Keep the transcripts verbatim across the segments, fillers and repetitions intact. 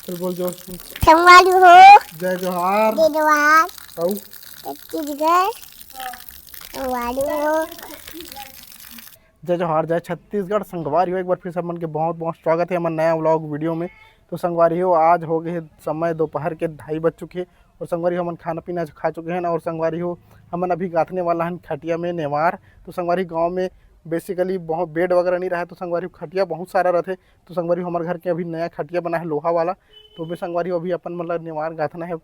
चल बोल जोर से। संगवारी हो। जय जोहार। जय जोहार। अउ? छत्तीसगढ़। संगवारी हो। जय जोहार, जय छत्तीसगढ़। संगवारी हो, एक बार फिर से हमन के बहुत बहुत स्वागत है हमर नया व्लॉग वीडियो में। तो संगवारी हो, आज हो गए समय दोपहर के ढाई बज चुके हैं और संगवारी हो, हमन खाना पीना खा चुके हैं और संगवारी हो, हमन अभी गाथने वाला हन खटिया में नेवार। तो संगवारी, गाँव में बेसिकली बहुत बेड वगैरह नहीं रहा है, तो संगवारी हो, खटिया बहुत सारा रहते। तो संगवारी हो, हमर घर के अभी नया खटिया बना है लोहा वाला, तो ओमे संगवारी हो अभी अपन मतलब नेवार गाथना है,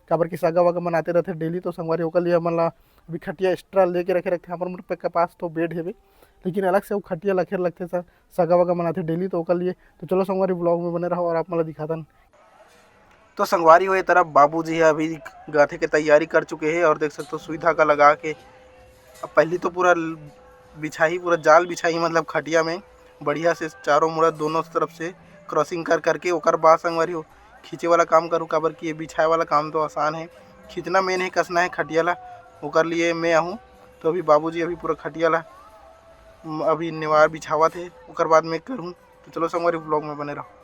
काबर कि सगा वगा मनाते रहते डेली। तो संगवारी हो, ओकर लिए हमन ला अभी खटिया एक्स्ट्रा लेके रखे रखते हमर मन के पास, तो बेड हेवे, लेकिन अलग से वो खटिया लखेर लगते स-, सगा वगा मनाते डेली, तो ओकर लिए। तो चलो संगवारी, व्लॉग में बने रहो और आप मन ला दिखातन। तो संगवारी हो, ये तरफ बाबूजी है, अभी गाथे के तैयारी कर चुके हैं और देख सकते हो सुई धागा लगा के अब पहली तो पूरा ल-, बिछाही, पूरा जाल बिछाही, मतलब खटिया में बढ़िया से चारों मुड़ा दोनों तरफ से क्रॉसिंग कर करके, ओकर बाद संगवारी हो खींचे वाला काम करूँ, काबर कि ये बिछाए वाला काम तो आसान है, खींचना मेन है, कसना है खटिया ला, ओकर लिए मैं आहूँ। तो अभी बाबूजी अभी पूरा खटिया ला, म, अभी नेवार बिछावत है, ओकर बाद मैं करूँ। तो चलो संगवारी, व्लॉग में बने रहो।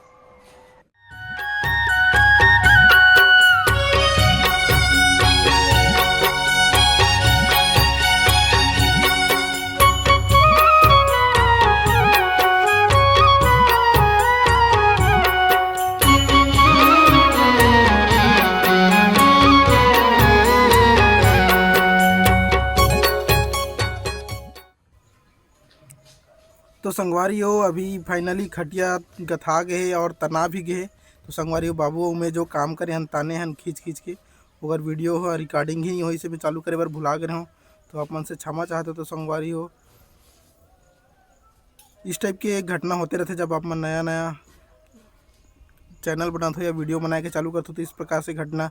तो संगवारी हो, अभी finally खटिया गथा गए हे और तना भी गए हे। तो संगवारी हो, बाबू में जो काम करे हन, ताने हन खींच खींच के, ओकर वीडियो हो, रिकॉर्डिंग ही वही से मैं चालू करे बर भुला गए हूँ, तो आप मन से क्षमा चाहते। तो संगवारी हो, इस टाइप के घटना होते रहते, जब आप मन नया नया चैनल बनाते हो या वीडियो बनाए के चालू करते हो, तो इस प्रकार से घटना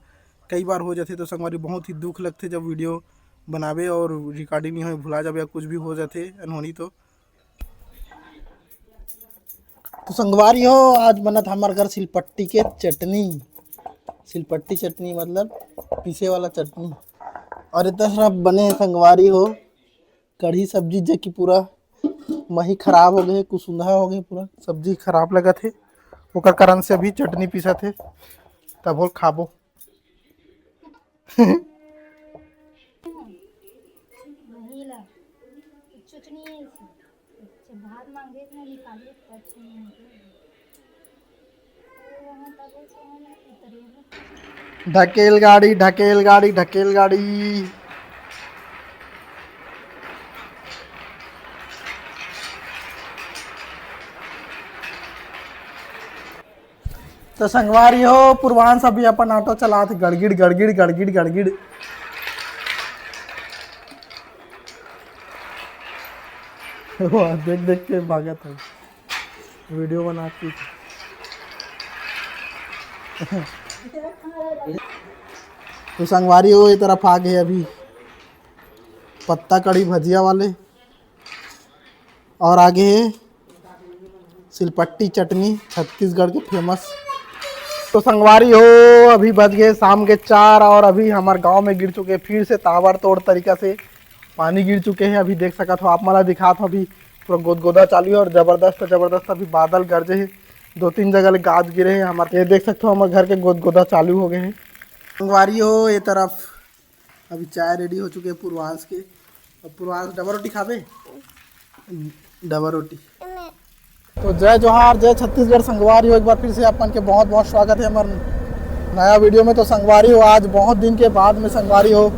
कई बार हो जाथे। तो संगवारी, बहुत ही दुख लगथे, जब वीडियो बनावे और रिकॉर्डिंग नहीं होए, भुला जावे या कुछ भी हो जाथे अनहोनी। तो तो संगवारी हो, आज बनत हमर घर सिलपट्टी के चटनी। सिलपट्टी चटनी मतलब पीसे वाला चटनी। और इतना सारा बने हे संगवारी हो, कढ़ी सब्जी, जे कि पूरा मही खराब हो गए, कुसुंधा हो गए, पूरा सब्जी खराब लगत हे, ओकर कारण से अभी चटनी पीसत हे, तब हो खाबो। वही ला। चटनी ऐसी। अच्छा, भात मांगे इतना निकाले, तब से नहीं होते। तो वहाँ तब से मैंने उतरे हैं। ढकेल गाड़ी, ढकेल गाड़ी, ढकेल गाड़ी। तो संगवारी हो, पूर्वांश अभी अपन ऑटो चलात हे, गड़गिड़, गड़गिड़, गड़गिड़, गड़गिड़। वो देख देख के भागत हे, वीडियो बनात हे। तो संगवारी हो, ये तरफ आ गए अभी पत्ता कड़ी भजिया वाले। और आगे हे सिलपट्टी चटनी, छत्तीसगढ़ के फेमस। तो संगवारी हो, अभी बज गए शाम के चार और अभी हमारे गांव में गिर चुके फिर से ताबड़तोड़ तरीका से पानी गिर चुके हैं। अभी देख सकत हो, आप मन ला दिखात हो, अभी पूरा गोदगोदा चालू है और जबरदस्त जबरदस्त अभी बादल गरजे हैं, दो तीन जगह ले गाज गिरे हैं। हमारे ये देख सकते हो, हमारे घर के गोदगोदा चालू हो गए हैं। संगवारी हो, ये तरफ अभी चाय रेडी हो चुके हैं पूर्वांश के। अब पूर्वांश डबल रोटी खाबे? डबल रोटी। तो जय जोहार, जय छत्तीसगढ़ संगवारी हो, एक बार फिर से आप मन के बहुत बहुत स्वागत है हमारे नया वीडियो में। तो संगवारी हो, आज बहुत दिन के बाद में संगवारी हो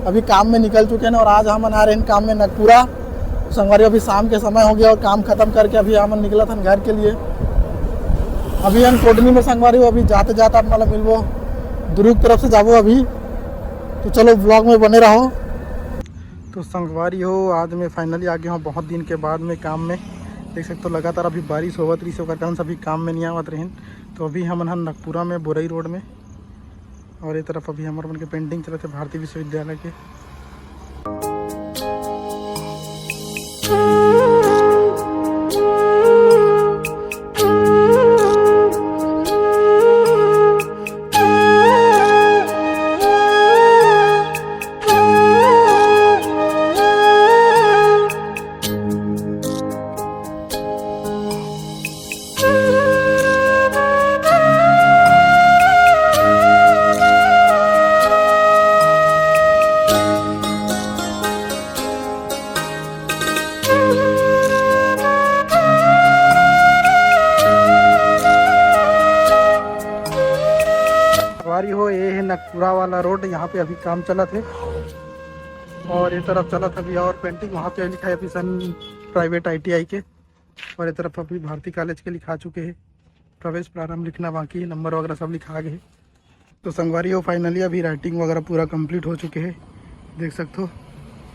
अभी काम में निकल चुके हैं और आज हमन आ रहे हैं काम में नगपुरा। तो संगवारी हो, अभी शाम के समय हो गया और काम खत्म करके अभी हमन निकलत हन घर के लिए। अभी हम कोटनी में संगवारी हो, अभी जाते जाते आप मन ला मिलबो, दुर्ग तरफ से जाबो अभी। तो चलो, व्लॉग में बने रहो। तो संगवारी हो, आज मैं फाइनली आ गया हूँ बहुत दिन के बाद में काम में। देख सकते हो, लगातार अभी बारिश होवत रही, ओकर कारण से अभी काम में नहीं आवत रहिन। तो अभी हमन हन नगपुरा में, बोरई रोड में, और ये तरफ अभी हमर मन के पेंटिंग चलत है भारतीय विश्वविद्यालय के। अरे हो, ये है नगपुरा वाला रोड, यहाँ पे अभी काम चलत है। और ये तरफ चलत अभी और पेंटिंग, वहाँ पे लिखा है अभी सन प्राइवेट आईटीआई के। और ये तरफ अभी भारती कॉलेज के लिखा चुके हैं, प्रवेश प्रारंभ लिखना बाकी है, नंबर वगैरह सब लिखा गए है। तो संगवारी हो, फाइनली अभी राइटिंग वगैरह पूरा कंप्लीट हो चुके हैं, देख सकते हो।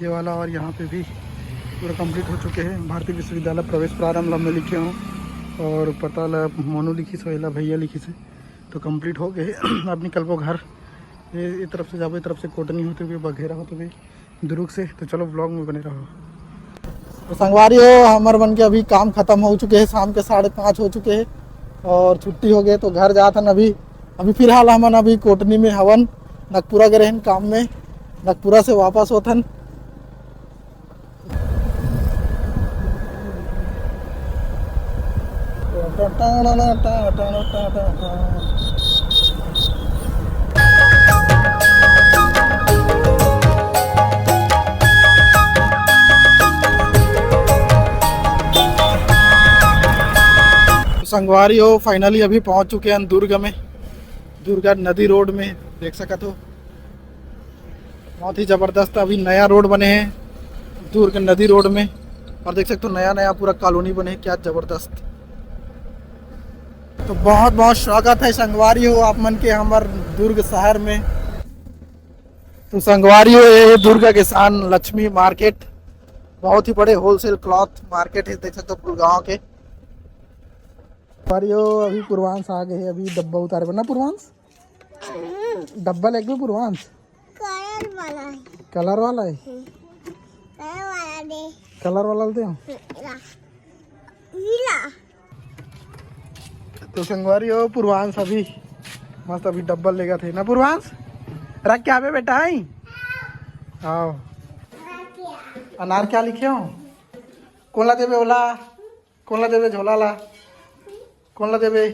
ये वाला और यहाँ पे भी पूरा कंप्लीट हो चुके हैं। भारतीय विश्वविद्यालय प्रवेश प्रारंभ ला मैं लिखे हूँ और पता ला मोनू लिखिस हो, एला भैया लिखिस है। तो कंप्लीट हो गए। अब निकलबो घर। ये, ये तरफ से जाबो, ये तरफ से कोटनी होते हुए, बघेरा होते हुए, दुर्ग से। तो चलो, ब्लॉग में बने रहो। तो संगवारी हो, हमर मन के अभी काम खत्म हो चुके हैं, शाम के साढ़े पाँच हो चुके हैं और छुट्टी हो गए, तो घर जात हन अभी। अभी फिलहाल हमन अभी कोटनी में हवन, नगपुरा गए रहन काम में, नगपुरा से वापस होथन। संगवारी हो, फाइनली अभी पहुंच चुके हैं दुर्ग में, दुर्गा नदी रोड में, देख सकत हो। बहुत ही जबरदस्त अभी नया रोड बने हैं दुर्ग नदी रोड में, और देख सकते हो नया नया पूरा कॉलोनी बने हैं, क्या जबरदस्त। तो बहुत बहुत स्वागत है संगवारी हो आप मन के हमर दुर्ग शहर में। तो संगवारी हो, ये दुर्ग किसान लक्ष्मी मार्केट, बहुत ही बड़े होलसेल क्लॉथ मार्केट है, देख सकते हो पुलगांव के। संगवारी हो, अभी पूर्वांश आ गए हैं अभी डब्बा उतारे बर ना पूर्वांश। डब्बा लेके पूर्वांश। कलर वाला है। कलर वाला है। कलर वाला दे। कलर वाला दे। ला। ला। तो संगवारी हो, पूर्वांश अभी मस्त अभी डब्बा लेगा थे ना पूर्वांश। रख के आवे बेटा, आई। आओ। अनार क्या लिखे हो? कोन ला देबे ओला? कोन ला देबे झोला ला? कोन ला देबे?